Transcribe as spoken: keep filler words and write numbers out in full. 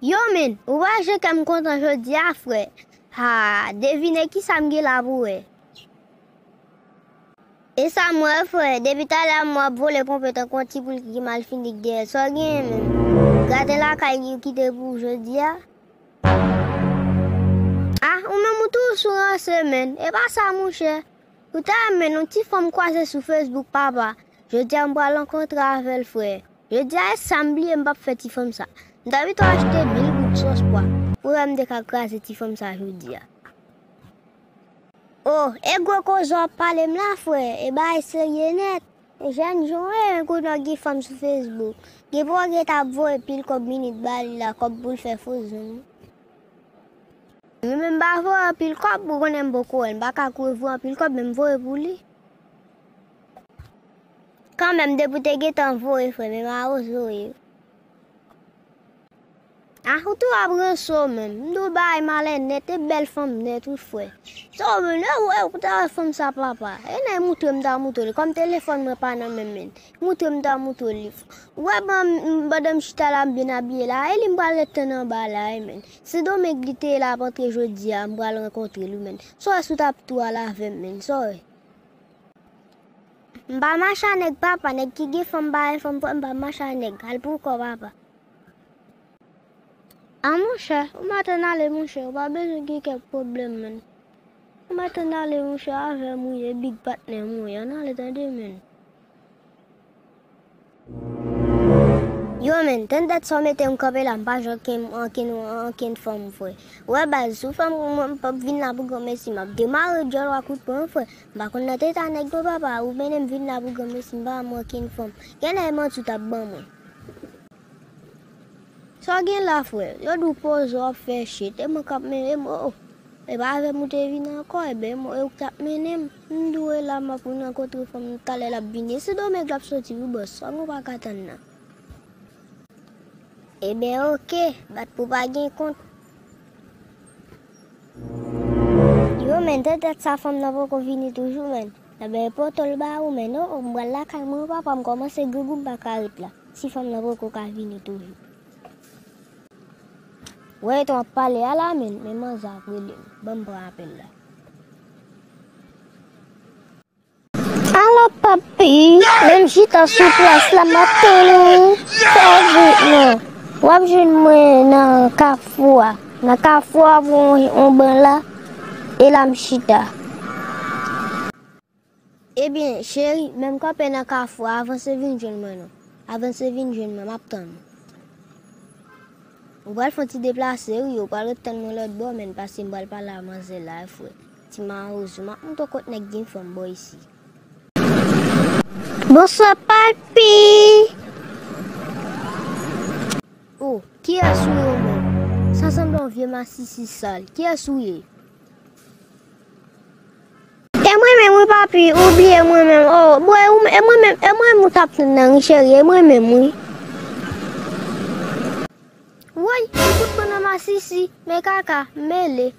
Yo, menn, ou pa jan kè m kontan jodi a, frè. Ha, devine kisa m gen la pou wè. E sa m wè, frè, depi talè a m wè w ap vole ponpe tankou yon ti poul ki mal fini dèyè. Sa w genyen, menn? Graten lakay li w kite pou w jodi a? Ah, ou menm ou toujou sou ranse, menn. E pa sa, monchè. Ou ta renmen yon ti fanm kwaze sou Facebook, papa. Jodi a m pral rankontre avè l, frè. Jodi a, e sa m bliye m p ap fè ti fanm sa. M ta pito achte mil goud sòs pwa pou wè m te ka kraze ti fanm sa jodi a. Oh, e gwo koze w ap pale m la, frè. E bagay serye nèt. Jèn jan w ye, men kounye w gen fanm sou Facebook. Gen pou w gen t ap voye pil kòb minit ba li la, kòb pou l fè fo zanmi. Mwen menm m pa voye anpil kòb, ou konnen m poko wè l, m pa ka kouri voye anpil kòb, men m voye pou li. Kanmenm, depi w te gentan voye, frè, men mawozo w ye. Ah, ou tou ap ranse w menm. M di w bagay malè nèt, e bèl fanm nèt, wi, frè. Sa w menm, e w, e w ta wè fanm sa, papa. E nan moutre m ta moutre li. Kòm telefòn mwen pa nan men m, menn. Moutre m ta moutre li. Ou wè ban, pandan m chita la, m byen abiye la. E li m pral ret tann anba la, wi, menn. Sendomeng li te ye la ap antre jodi a, m pral rankontre l, wi, menn. Sa w wè si w t ap tou al avè m, menn. Sa w wè. M pa mache a nèg, papa. Nèg ki gen fanm pa gen fanm, frè, m pa mache a nèg. Al pou kò w, papa. Ah, monchè, ou mèt ann ale, monchè, ou pa bezwen gen kèk pwoblèm, menn. Ou mèt ann ale, monchè, avè m ou ye, big patnè m ou ye, ann ale, tande, menn. Yo, menn, tann dat sa w mete m kanpe la, m pa jwenn ankenn, ankenn, ankenn fanm, frè. Ou wè, baz, si w fè m, mwen, m p ap vin la pou granmesi, m ap demare djòl w a kout pwen, frè. M pa konn nan teta nèg non, papa, ou mennen m vin la pou granmesi, m pa wè m ankenn fanm. Genlè e manti w t ap ban mwen. Sa w gen la, frè? Yo di w poze w ap fè shit. E mwen k ap mennen m, oh. E pa avè m ou te vin ankò, ebyen, e mwen, e ou k t ap mennen m. M di w e la m ap rankontre fanm nan talè l ap vini. E Sendomeng l ap soti, wi, bòs. Sa nou pa ka tann nan. Ebyen, oke. Bat pou pa gen kont. Yo, menn, tèt tèt sa fanm nan poko vini toujou, menn. Ebyen, poto l ba ou, menn. Oh, oh, m pral lakay mwen, papa, m kòmanse grangou, m pa ka ret la. Si fanm nan poko ka vini toujou. Wè, etan w ap pale a la, menn, men manzè ap rele m. Ban m pran apèl la. Alo, papi, men m chita sou plas la, m ap tann ou. Fè vit non. W ap jwenn mwen nan kafou a. Nan kafou a, pran yon, yon ban la, e la m chita. Ebyen, cheri, men m kanpe nan kafou a, avanse vin jwenn mwen non. Avanse vin jwenn mwen, m ap tann ou. Ou pral fè yon ti deplase, wi, ou pral ret tann mwen lòt bò, menn, paske m pral pale a manzè la, frè. Ti mawozo, m ap montre w kot nèg gen fanm bò isi. Bonswa, papi! Oh, kiyès ou ye, menn? Sa sanble yon vye masisi sal. Kiyès ou ye? E mwen menm wi, papi, ou bliye mwen menm. Oh, bwè, ou, e mwen menm, e mwen menm ou t ap tann nan wi, cheri, e mwen menm wi. Woy, yon kout pwen nan masisi, men kaka, m mele.